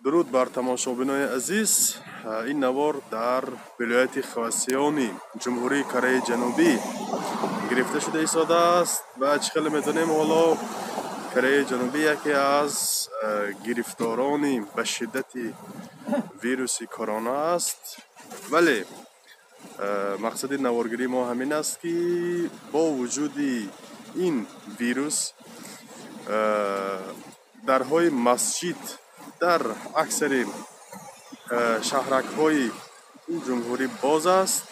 Дуруд бар тамошобинои азиз. Ин навор дар вилояти Хвасиони Ҷумҳурии Кореяи Ҷанубӣ гирифта шуда истодааст ва чӣ хеле медонем, ҳоло Кореяи Ҷанубӣ яке аз гирифторони ба шиддати вируси корона аст. Вале мақсади наворгирии мо ҳамин аст, ки бо вуҷуди ин вирус дарҳои масҷид дар аксари шаҳракҳои ин ҷумҳурӣ боз аст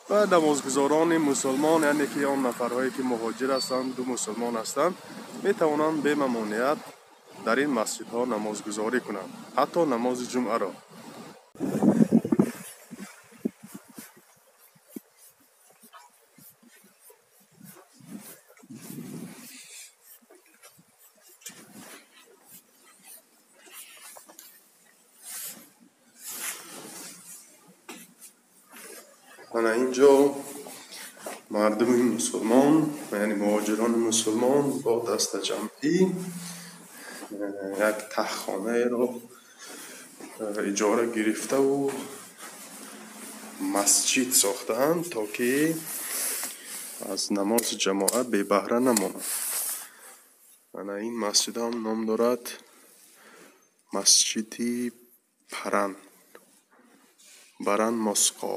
ва намозгузорони мусулмон, яъне ки он нафарҳое ки муҳоҷир ҳастанд ду мусулмон ҳастанд, метавонанд бемамоният дар ин масҷидҳо намозгузорӣ кунанд, ҳатто намози ҷумъаро. Ана инҷо мардуми мусулмон, яъне муҳоҷирони мусулмон бо дастаҷамъӣ як таҳхонаеро иҷора гирифтаву масҷид сохтаанд, то ки аз намози ҷамоат бебаҳра намонанд. Ана ин масҷидам ном дорад масҷиди Паран, Баран Моско.